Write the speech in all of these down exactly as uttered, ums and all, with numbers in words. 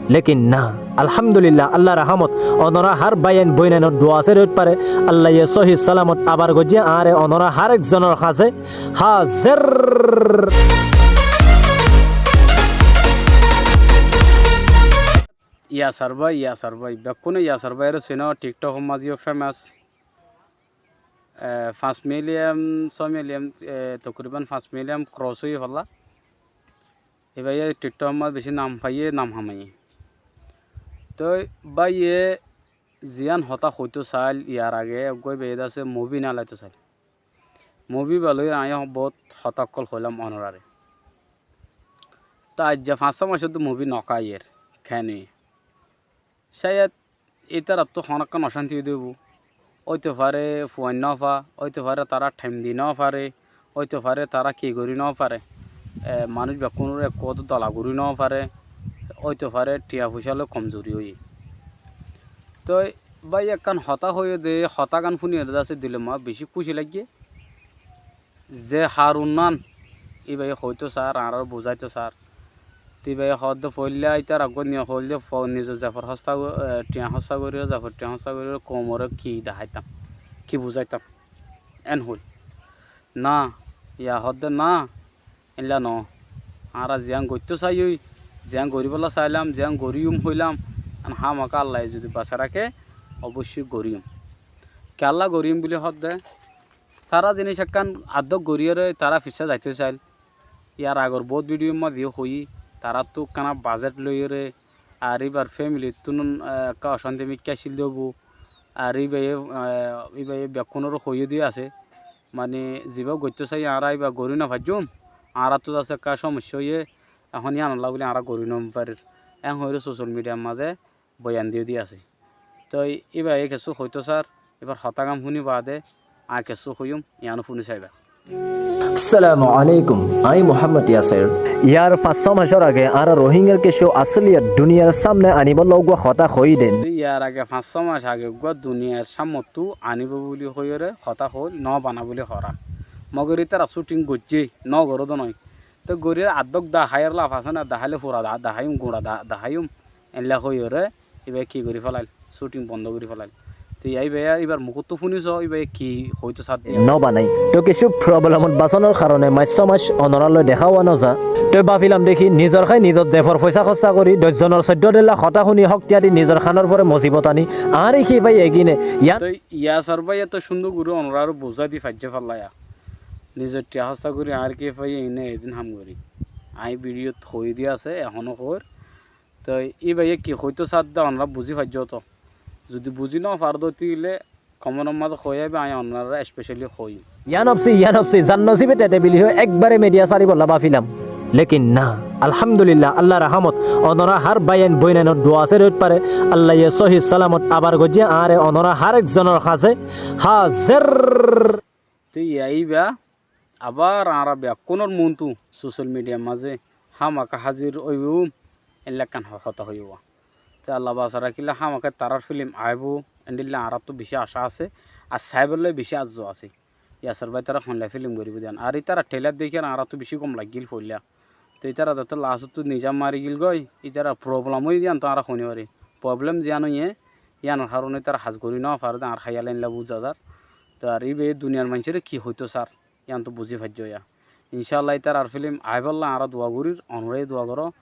Lékin na, alhámdulillah, Allar rahámot, onorá hár báiyain bóinainor dua asé roit fare, Allaye sóhi salamot abar goijjé añáre onorá hár ekzonor hañsé házir. Yasar bái, Yasar bái, bekkúne Yasar báire sinó, TikTok or mazé yó famous. E, fañs million, só million, e, tokriban fañs million cross óiye félaiye. E báiye TikTok or mazé bicí nam faiyé, nam hamaiyé. Toi báiye ziyán hotá hoitó saáil, yar age eggúa báiye de asé movie nolaitó saáil. Movie ba loi aññí bout hotá ókkol hoilám onoráre. Toi aijja fañs só mac ódde movie nokaiyér, kene? Cáyed ítarattú honókkan ocánti ói dóibo. Óito fare fuain nófa, óito fare tará thaim di nófare, óito fare tará ki gorí nófare, e, manúic bekkúnore ekkuwá dola gorí nófare, óito fare thiañ foicá loi komzuri óiye. Toi bái ekkán hotá hoiyé dé, hotágan fúniyóre de asé dilor mazé bicí kúci laiggé. Ze harunnán íbaye hoitó saár, añáráre buzáito saár. Te íbaye hoódde foóilla ítara eggúa niye hoóilde fo-, nizor zefor hóssa go-, e, thiañ hóssa goríyore, zefor thiañ hóssa goríyore koumoré ki deháitam, ki buzáitam. Én hoóil. Na, ya hoódde na, éilla noó. Añára ziyán goittó saiyói, ziyán goríbolla sailam, ziyán goríyum hoilam, en hámaka Allaye zudi basai raké, obóicco goríyum. Kiyólla goríyum buli hoódde, tará ziníc ekkán addók goríyore tará fissá zaitó sail. Yar agor boóut bidiyór mazé yó hoiyí, taráttu ekkána bazet loiyóre, ar íbar fémilittún, e, ekká ocánti mikká accíl dé óibo. Ar íbaye, e, íbaye bekkúnoré hoiyé dé asé. Mani zibá goittó saiyí añára íba gorí nofaijjúm, añáráttu de asé ekká cómoccá óiye, ehón yíanolla buli añára gorí nofarir. Én hoiyóre sosol midiyar mazé boyan diyé dé asé. Toi íbaye kessú hoitó saár, íbar hotágan fúni baade aññí kessú hoiyúm, yiáno fúni saiba. Assalamu alaikum, aññí Muhammad Yasir. Yar fañs só macór age añára Rohingyar kessú asóliyot duniyar sámne aníbolla uggúa hotá hoiyí dé. Yar age fañs só mac age uggúa duniyar sámmottú aníbo buli hoiyóre hotá hoóil, nóbana buli hoóra. Mogor ítara cúthing goijjé, nógoró dé noó. Te goríyore addók daháiyore laf asé né, daháile fura da-, daháiyum, guñça da-, daháiyum, éilla hoiyóre íbaye ki gorí félail, cúthing bondó gorí félail. Te yá íbaye íbar mukóttu fúni soó, íbaye ki hoitó saádde. Nóbanai. Te kessú problemot basónor karone fañs só mac onorálloi deháwa nozá. Te báfilam dé ki, nizor hái nizor zefor foisá hóssa gorí, doc zonor soiddó dhélla hotá fúni hók tiyari nizor hánor fore mosibot aní, añáre ki íbaye egine, yían. Te Yasar báiye to cúndor gorí onoráre buzái di faijjé félaiya. Nizor thiañ hóssa gorí añáre ki íbaye ine edin ham gorí. Aññí bidiyót hoiyí dé asé, ehóno hoóir. Toi íbaye ki hoitó saádde onorá buzí faijjó to. Zudi buzí nofaró dé óile komentor mazé hoói aibá, aññí onoráre especially hoóiyum. Yían ofsi, yían ofsi, zar nosíbe tete bili hoói ekbare midiya sáribolla báfilam. Lékin na, alhámdulillah, Allar rahámot, onorá hár báiyain bóinainor dua asé roit fare, Allaye sóhi salamot abar goijjé añáre onorá hár ekzonor hañsé házir. Te yá íba abar añára bekkúnor muúntu sosol midiyar mazé hámaka házir óibou, éilla ekkán ho-, hotá hoiyé. Te Alla basai rakíle hámaka tarár fílim aibóu, endilla añáráttu bicí acá asé, ar saibólla bicí arzu asé. Yasar bái tará hoilla fílim goríbou dé yían. Ar ítara thélar dekíyore añáráttu bicí gom laiggíl foóilla. Te ítara zeéñtte laásottú nizá mari gíl goi, ítara problem óiye dé yíantu añára hoói nofari. Problem ziyán óiye, yíanor haróne ítara ham gorí nofaré dé añár háiyal éilla buzá zar. Te ar íbaye duniyar maincóre ki hoitó saár, yíantu buzí faijjó yá. Incálla ítarar fílim aibólla añára dua gorír, onorá yó dua goró.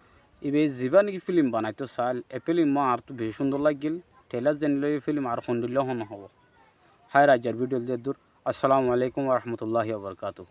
Íbaye zibá néki fílim banaitó saáil, e fílimmá añáráttu bicí cúndor laiggíl. Thélar zeénilla óiye fílim ar hondilla hon hobó. Háir aijjar bidiyó eddur. Assalamu alaikum wa rahmatullahi wa barakatuhu.